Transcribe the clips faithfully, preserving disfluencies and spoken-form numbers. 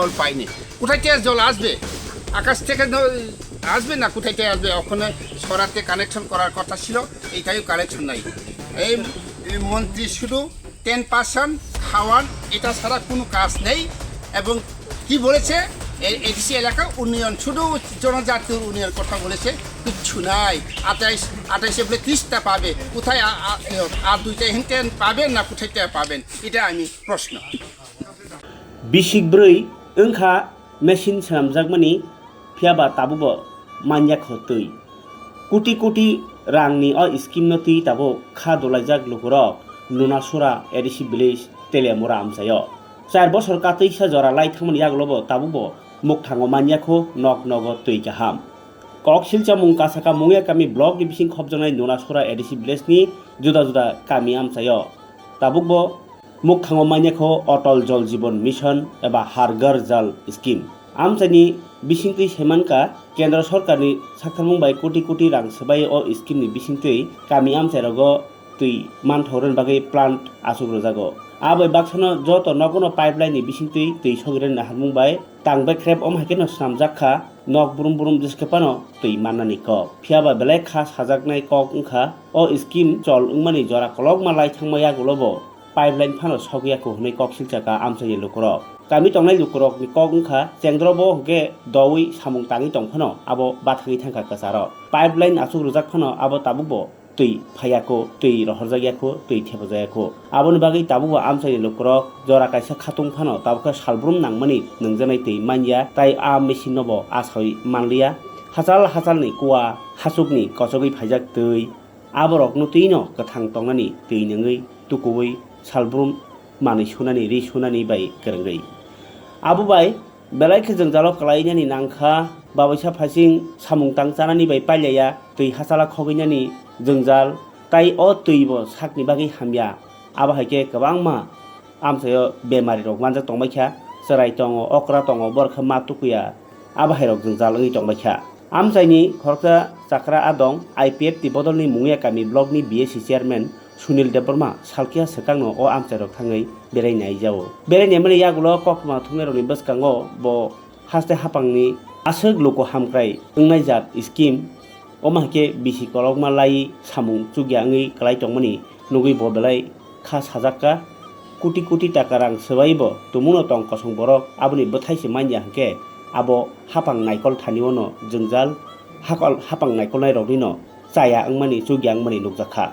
জল পাইনি। কোথায় থেকে জল আসবে? আকাশ থেকে ন-, আসবে না কোথায় থেকে আসবে? ওখানে সরাতে কানেকশন করার কথা ছিল, এইটাইও কানেকশন নাই। এই, এই মন্ত্রী শুধু টেন পার্সেন্ট খাওয়ান, এটা ছাড়া কোনো কাজ নেই। এবং কি বলেছে, এ-, এডিসি এলাকা উন্নয়ন, শুধু জনজাতির উন্নয়ন কথা বলেছে, কিচ্ছু নাই। আঠাইশ, আঠাইশে বলে তিরিশটা পাবে, কোথায় আ-, আ-, আর দুইটা হিনতে পাবেন না কোথায় থেকে পাবেন, এটা আমি প্রশ্ন। Bisik bwrwi wngkha machine swnamjakmani, phiyaba tabukbo manyakho twi. Koti koti rangni o scheme no twi tabuk kha dolaijak lukurok Nunasura A D C village Teliamura amchaio. Char bosor katwisa jora lai thangmani yagulobo tabukbo mukthango manyakho nok nogo twi kaham. Kok Silchar mung kasaka Mungya kami block ni bising khopjaknai Nunasura A D C village ni juda juda kami amchaio. Tabukbo mukthango manyakho Atal Jal Jeevan Mission eba Har Ghar Jal Scheme. Amchaini bisingtwi saimankha, Kendra Sorkarni saktharmung bai koti koti rang swbai o scheme ni bisingtwi kami amchairogo twi manthokna bagwi plant achuk rwjago. Abai baksano joto nogono pipeline ni bisingtwi twi sogwirani naharmung bai tang bekrep om hai kheno swnamjak kha, nok brum brum jwskhe phano twi mannani kok. Phiyaba belai kha sajaknai kok wngkha, o scheme chol wngmani jora kolokma lai thangma yagulobo pipeline phano sokya kho hwnwi kok silchakha amchaini lukurok. Kami tongnai lukurokni kok wngkha, chengdrobo hwnkhe doui samung tangwi tong phano abo bathangwi thangkha kwcharo. Pipeline achuk rwjak phano abo tabukbo twi phaiya kho, twi rohorjakya kho, twi thepajaya kho. Aboni bagwi tabukbo amchaini lukurok jora kaisa khatung phano tabukhe salbrum nangmani nungjaknai twi manya, tai a machine nobo asaui manliya. Hachal hachalni kua hachukni kochogwi phaijak twi. Aborokno twino kwthang tongnani twi nungwi tukuui salbrum manwi sunani, ri sunani bai kwrwngwi. Abo bai belai khe jwngjalo kwlainani nangkha, babaisa phaising samung tang chanani bai pailaiya, twi hachala khogwinani jwngjal, tai o twi bo sakni bagwi hamya. Abo hai khe kwbangma amchaio bemarirok manjak tongbaikha, chwrai tongo, okra tongo, borok khe ma tukuya. Abo hairok jwngjal wngwi tongbaikha. Amchaini khoroksa chakra adong I P F T bodolni Mungya kami blockni B S C chairman Sunil Debbarma salkhe swkangno o amchairok thangwi berai naijao. Berai naimani yagulo koktwma thumnairokni bwskango bo haste haphangni aswk luku hamkrai wngnaijak scheme, omo hai khe bisi kolokma lai samung chukya wngwi kwlai tongmani nugwi bo belai kha sajak kha. Koti koti taka rang swbai bo tumungno tong kosong borok aboni bwthai se manya hwnkhe abo haphang naikol thani ono jwngjal hakol, haphang naikolnai roknino chaya wngmani chukya wngmani nukjak kha.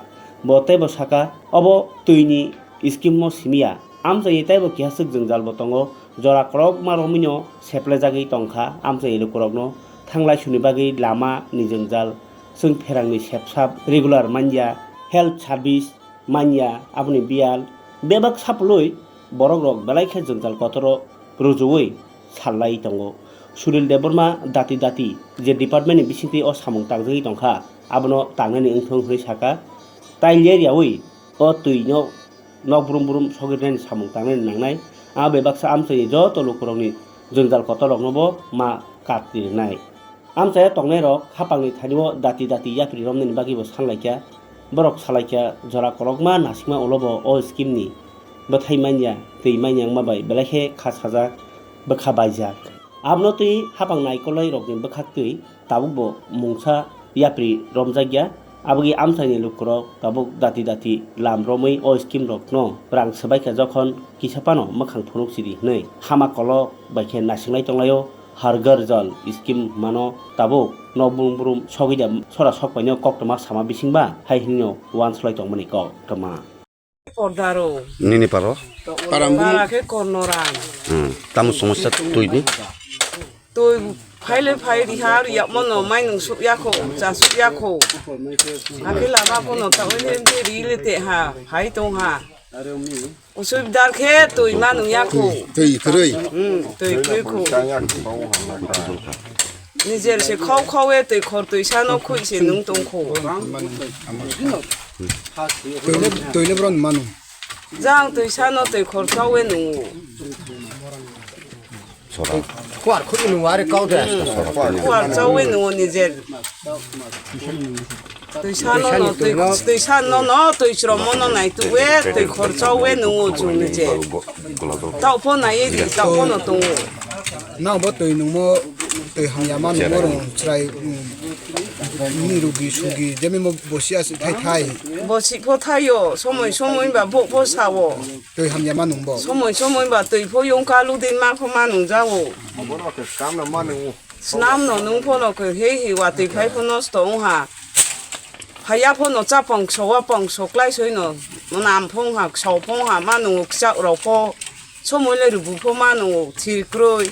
Bo teibo saka obo twini scheme o simiya amchaini teibo keha swk jwngjal bo tongo. Jora korokma romwino seplejagwi tongkha amchaini lukurokno thanglai suni bagwi lama ni jwngjal, chwng pherangni sepsap regular manya, health service manya, aboni biyal bebak sapului borokrok belai khe jwngjal kotoro rujuwi sallai tongo. Sunil Debbarma dati dati je department ni bisingtwi o samung tangjagwi tongkha, abono tangnani wngthung hwnwi saka. Tai ler yaui o twino nok brum brum sogwirnani samung tangnani nangnai. Abo bai baksa amchaini joto lukurokni jwngjal kotorroknobo ma kak rinai. Amchaio tongnairok haphangni thanio dati dati yapri romnani bagwibo sanlaikha. Borok salaikha jora kolokma nasikma ulobo o scheme ni bwthai manya, twi manya wngma bai belai khe kha sajak, bwkha baijak. Abono twi haphang naikolnairokni bwkhaktwi tabukbo mungsa yapri romjakya. Aboni amchaini lukurok tabuk dati dati lam romwi o scheme rokno rang swbaikha, jokhon kisa phano mwkhang phunuk sidi hwnwi hama kolok bai khe nasinglai tonglaio. Har Ghar Jal scheme mano tabuk nok brum brum sogwi da sora sokpaino koktwma sama bisingba hai hwnwino uansuklai tongmani koktwma. Pordaro. Nini paro? Parambu. Para khe Kornoram. Hmm. Tamo somosya twi ni? Twi phaile phai riha, riyakmo no mai nung suk yakho, cha suk yakho. Hakhe lama kono ta oile mte ri le te ha, phai tong ha. Usubidar khe twi ma nung yakho. Twi kwrwi. Hmm, twi kwrwi kho. Nijer se khau khau e twi khor twi sano khui se nung tong kho. Toile, toile bron manu. Jang twi sano twi khor chawe nungo. Kuar khudi nungo are kau de. Kuar chawe nungo nijer. Twi sano no, twi, twi sano no, twi chromo no nai tuwe, twi khor chawe nungo chung nijer. Tau pho nai di, tau pho no tungo. Nang bo twi nungmo, twi hamya ma nungmo rong chwrai, mm, ni rugi sugi, jemi mo bosi as thai thai. Bosi pho thaio, somoi somoi ba bok pho sao. Twi hamya ma nungbo. Somoi somoi ba twi pho yong kalu din ma pho ma nung jao. Abono ke kam na ma nungo. Snam no nung pho no ke hei hei wa twi phai pho nosto ong ha. Phaiya pho no cha pong so wa pong so klai soi no nam phong ha, so phong ha, ma nung kchak rok pho. Somoi le rubu pho ma nung thir kroi.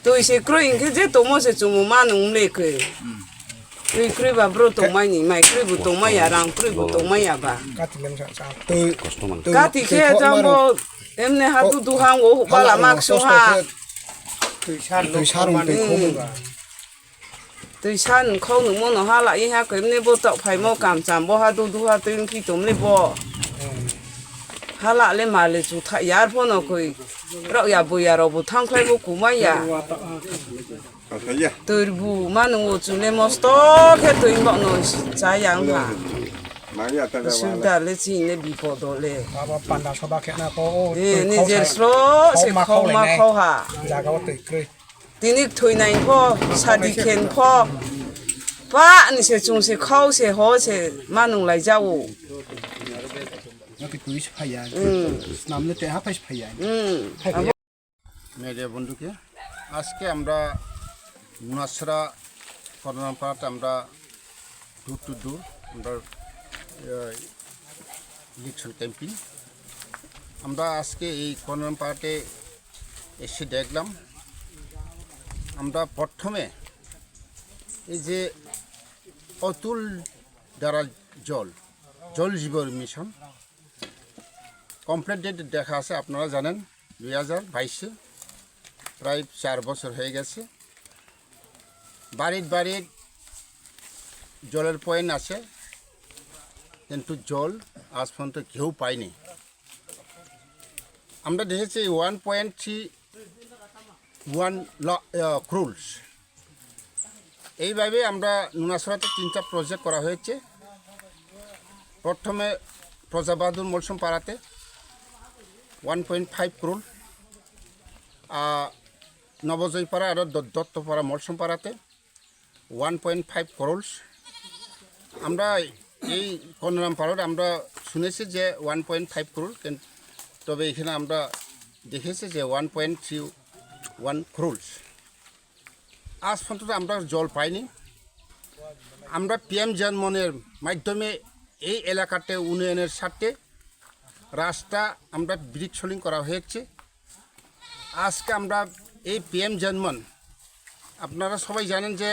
Twi se kroi hingke je tomo se chumu ma nung le ke. Twi kroi ba bro tongmai ni, mai kroi bu tongmai ya, rang kroi bu tongmai ya ba. Kati lem sa sa. Twi, twi, kati twi khe kok jang maro. Bo emne ha du du hang o bala mak so ha. Twi sar twi sar twi kok ba. Twi san khau nungmo no hala i ha khe mne bo tok phaimo kam cham bo ha du du ha twi wngkhi tum le bo. Hala le ma le chu tha yar pho no koi. Rok ya bu ya rok bu thang khlai bo kumai ya. Twi bu ma nung o chu le mosto khe twi bo no cha ya wng ha. Sunda le chi le bipod o le. Baba panda soba khe na ko o. Eh, twi ni khau jer sai. Sro khau se ma khau khau le ma nai. Khau ha. Jaga o twi kroi. Tini thwinai pho, sadi khen pho, pa ni se chung se khau se ho se ma nung lai jao. Naki twi se phaiya. Mm. Snam le te ha phai se phaiya. Mm. Phai phaiya. Media বন্ধুকে, আজকে আমরা নুনাছড়া করোনা পাড়াতে আমরা door to ডোর আমরা, আহ, election campaign. আমরা আজকে এই করোনা পাড়াতে এসে দেখলাম, আমরা প্রথমে এই যে অতুল দ্বারা জল, জল জীবন মিশন, কমপ্লিট ডেট দেখা আছে, আপনারা জানেন, দুই হাজার বাইশে, প্রায় চার বছর হয়ে গেছে। বাড়ির বাড়ির জলের পয়েন্ট আছে, কিন্তু জল আজ পর্যন্ত কেউ পায়নি। আমরা দেখেছি ওয়ান পয়েন্ট থ্রি ওয়ান ল-, আহ, ক্রোরস। এইভাবে আমরা নুনাছড়াতে তিনটা প্রজেক্ট করা হয়েছে। প্রথমে প্রজাবাহাদুর মলসম পাড়াতে ওয়ান পয়েন্ট ফাইভ ক্রোর, আহ, নবজয়পাড়া আর দ-, দত্তপাড়া মলসম পাড়াতে ওয়ান পয়েন্ট ফাইভ ক্রোরস। আমরা এই কনরাম পাড়ার আমরা শুনেছি যে ওয়ান পয়েন্ট ফাইভ ক্রোর, কিন্তু তবে এখানে আমরা দেখেছি যে one point three one crores. আজ পর্যন্ত আমরা জল পাইনি। আমরা পিএম জনমনের মাধ্যমে এই এলাকাতে উন্নয়নের স্বার্থে রাস্তা আমরা ব্রিক সোলিং করা হয়েছে। আজকে আমরা এই পিএম জনমন, আপনারা সবাই জানেন যে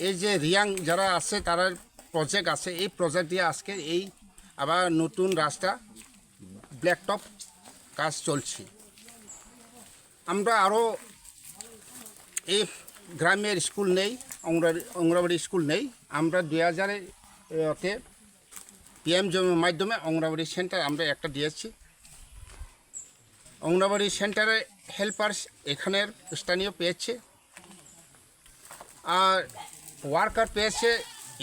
এই যে রিয়াং যারা আছে, তারা প্রজেক্ট আছে, এই প্রজেক্ট দিয়ে আজকে এই আবার নতুন রাস্তা ব্ল্যাকটপ কাজ চলছে। আমরা আরও এই গ্রামের স্কুল নেই, অঙ্গনওয়াড়ি, অঙ্গনওয়াড়ি স্কুল নেই। আমরা দুই হাজারে, এ, তে পিএম জমির মাধ্যমে অঙ্গনওয়াড়ি সেন্টার আমরা একটা দিয়েছি। অঙ্গনওয়াড়ি সেন্টারে হেল্পার্স এখানের স্থানীয় পেয়েছে, আর ওয়ার্কার পেয়েছে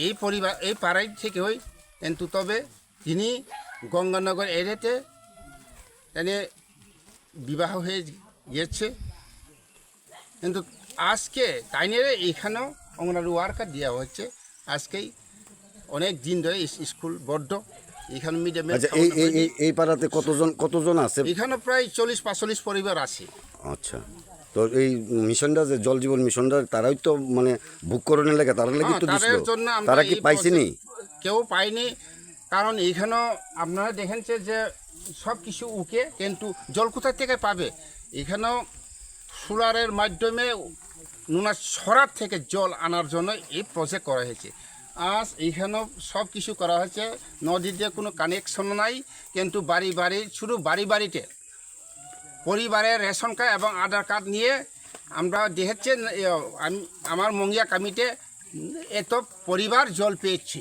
এই পরিবার, এই পাড়ায় থেকে হই, কিন্তু তবে তিনি গঙ্গানগর এরিয়াতে এনে বিবাহ হয়ে গেছে। কিন্তু আজকে তাইনেরে এখানেও অঙ্গনওয়াড়ি ওয়ার্কার দেওয়া হচ্ছে। আজকেই অনেক দিন ধরে ইস-, স্কুল বন্ধ, এখানে মিড ডে মিল আচ্ছা, এই, খাওয়ানো এই, হয়নি। এই, এই পাড়াতে কতজন, কতজন আছে? এখানে প্রায় চল্লিশ পঁয়তাল্লিশ পরিবার আছে। আচ্ছা, তো এই মিশনটা যে জল জীবন মিশনটা, তারাই তো মানে ভোগ করানোর লেগে, তারার লেগে হ্যাঁ, তো তাদের দিছিল। জন্য আমরা তারা কি এই পাইছেনি? প্রজেক্ট কেউ পায়নি, কারণ এইখানেও আপনারা দেখেন যে, যে সব কিছু ওকে, কিন্তু জল কোথা থেকে পাবে? এখানেও সোলারের মাধ্যমে নুনাছড়া থেকে জল আনার জন্য এই প্রজেক্ট করা হয়েছে। আজ এখানেও সব কিছু করা হয়েছে, নদীতে কোনো কানেকশন নাই, কিন্তু বাড়ি বাড়ি, শুধু বাড়ি বাড়িতে পরিবারের রেশন কার্ড এবং আধার কার্ড নিয়ে আমরা দেখেছেন, এ, আমি, আমার মঙ্গিয়া কমিটি এত পরিবার জল পেয়েছি,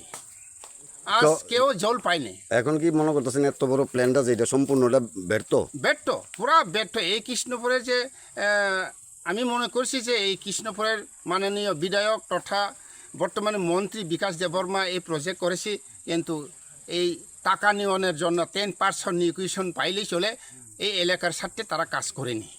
আজ তো কেউ জল পায়নি। এখন কি মনে করতেছেন এত বড় প্ল্যানটা যে এটা সম্পূর্ণটা ব্যর্থ? ব্যর্থ, পুরা ব্যর্থ। এই কৃষ্ণপুরে যে, আহ, আমি মনে করছি যে এই কৃষ্ণপুরের মাননীয় বিধায়ক তথা বর্তমানে মন্ত্রী বিকাশ দেববর্মা এই প্রজেক্ট করেছি, কিন্তু এই টাকা নিয়নের জন্য টেন পার্সেন্ট নিউট্রিশন পাইলেই চলে, এই এলাকার স্বার্থে তারা কাজ করেনি।